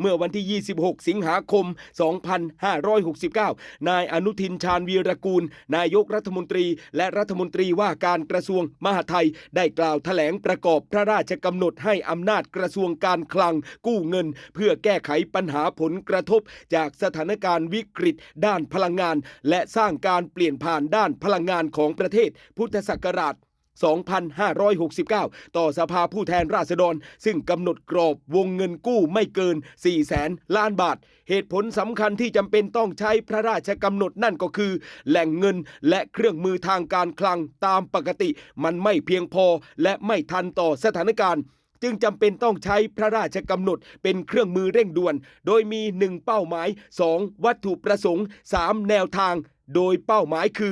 ເມື່ອວັນທີ ຊາວຫົກ ສິງຫາຄົມ ສອງພັນຫ້າຮ້ອຍຫົກສິບເກົ້າ ນາຍອະນຸທິນ ຊານວີລະກູນ ນາຍົກລັດຖະມົນຕີ ແລະ ລັດຖະມົນຕີວ່າການກະຊວງມະຫາດໄທ ໄດ້ກ່າວຖະແຫຼງປະກອບພະລາຊະກຳນົດໃຫ້ອຳນາດກະຊວງການຄັງກູ້ເງິນ ເພື່ອແກ້ໄຂບັນຫາຜົນກະທົບຈາກສະຖານະການວິກິດດ້ານພະລັງງານ ແລະ ສ້າງການປ່ຽນຜ່ານດ້ານພະລັງງານຂອງປະເທດ ພຸດທະສັກກະລາດ ສອງພັນຫ້າຮ້ອຍຫົກສິບເກົ້າ ຕໍ່ສະພາຜູ້ແທນລາຊະດອນ ຊຶ່ງກຳນົດກອບວົງເງິນກູ້ໄມ່ເກີນ ສີ່ແສນລ້ານບາດ. ເຫດຜົນສຳຄັນທີ່ຈຳເປັນຕ້ອງໃຊ້ພະລາຊະກຳນົດນັ້ນກໍຄື ແຫຼ່ງເງິນ ແລະ ເຄື່ອງມືທາງການຄັງຕາມປົກກະຕິ ມັນໄມ່ພຽງພໍ ແລະ ໄມ່ທັນຕໍ່ສະຖານະການ ຈຶ່ງຈຳເປັນຕ້ອງໃຊ້ພະລາຊະກຳນົດເປັນເຄື່ອງມືເລັ່ງດ່ວນ ໂດຍມີ ໜຶ່ງ ເປົ້າໝາຍ, ສອງ ວັດຖຸປະສົງ, ສາມ ແນວທາງ ໂດຍເປົ້າໝາຍຄື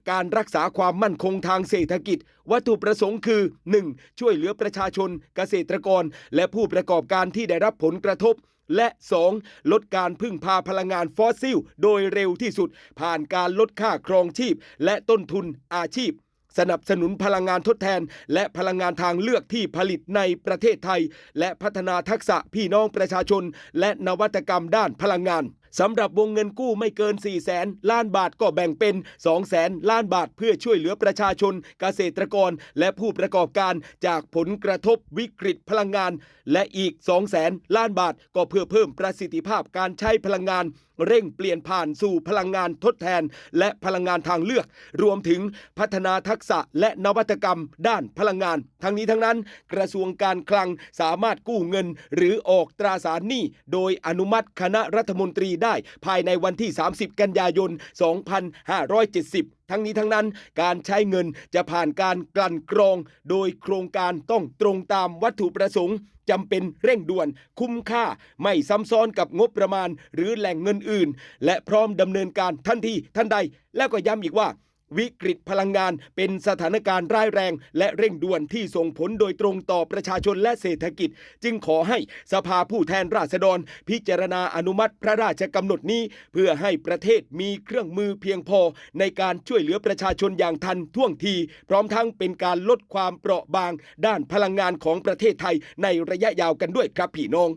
ການລັກສາຄວາມໝັ້ນຄົງທາງເສດຖະກິດ. ວັດຖຸປະສົງຄື ໜຶ່ງ ຊ່ວຍເຫຼືອປະຊາຊົນ, ກະເສດຕະກອນ ແລະ ຜູ້ປະກອບການທີ່ໄດ້ຮັບຜົນກະທົບ ແລະ ສອງ ລົດການເພິ່ງພາພະລັງງານຟອສຊິລໂດຍເລັວທີ່ສຸດ ຜ່ານການລົດຄ່າຄອງຊີບ ແລະ ຕົ້ນທຶນອາຊີບ, ສະໜັບສະໜູນພະລັງງານທົດແທນ ແລະ ພະລັງງານທາງເລືອກທີ່ຜະລິດໃນປະເທດໄທ ແລະ ພັດທະນາທັກສະພີ່ນ້ອງປະຊາຊົນ ແລະ ນະວັດຕະກຳດ້ານພະລັງງານ. ສຳລັບວົງເງິນກູ້ໄມ່ເກີນ ສີ່ແສນລ້ານບາດ ກໍແບ່ງເປັນ ສອງແສນລ້ານບາດ ເພື່ອຊ່ວຍເຫຼືອປະຊາຊົນ, ກະເສດຕະກອນ ແລະ ຜູ້ປະກອບການຈາກຜົນກະທົບວິກິດພະລັງງານ ແລະ ອີກ ສອງແສນລ້ານບາດ ກໍເພື່ອເພີ່ມປະສິດທິພາບການໃຊ້ພະລັງງານ, ເລັ່ງປ່ຽນຜ່ານສູ່ພະລັງງານທົດແທນ ແລະ ພະລັງງານທາງເລືອກ, ລວມເຖິງພັດທະນາທັກສະ ແລະ ນະວັດຕະກຳດ້ານພະລັງງານ. ທັງນີ້ທັງນັ້ນ, ກະຊວງການຄັງສາມາດກູ້ເງິນ ຫຼື ອອກຕາສານໜີ້ ໂດຍອະນຸມັດຄະນະລັດຖະມົນຕີໄດ້ ພາຍໃນວັນທີ ສາມສິບ ກັນຍາຍົນ ສອງພັນຫ້າຮ້ອຍເຈັດສິບ. ທັງນີ້ທັງນັ້ນ, ການໃຊ້ເງິນຈະຜ່ານການກັ່ນກຣອງໂດຍໂຄງການ, ຕ້ອງຕຣົງຕາມວັດຖຸປະສົງ, ຈຳເປັນເລັ່ງດ່ວນ, ຄຸ້ມຄ່າ, ໄມ່ຊ້ຳຊ້ອນກັບງົບປະມານ ຫຼື ແຫຼ່ງເງິນອື່ນ ແລະ ພ້ອມດຳເນີນການທັນທີທັນໃດ. ແລ້ວກໍຢ້ຳອີກວ່າ, ວິກິດພະລັງງານເປັນສະຖານະການຮ້າຍແຮງ ແລະ ເລັ່ງດ່ວນທີ່ສົ່ງຜົນໂດຍຕຣົງຕໍ່ປະຊາຊົນ ແລະ ເສດຖະກິດ, ຈຶ່ງຂໍໃຫ້ສະພາຜູ້ແທນລາຊະດອນພິຈາລະນາອະນຸມັດພະລາຊະກຳນົດນີ້ ເພື່ອໃຫ້ປະເທດມີເຄື່ອງມືພຽງພໍໃນການຊ່ວຍເຫຼືອປະຊາຊົນຢ່າງທັນທ່ວງທີ, ພ້ອມທັງເປັນການລົດຄວາມເປາະບາງດ້ານພະລັງງານຂອງປະເທດໄທໃນໄລຍະຍາວກັນດ້ວຍຄັບພີ່ນ້ອງ.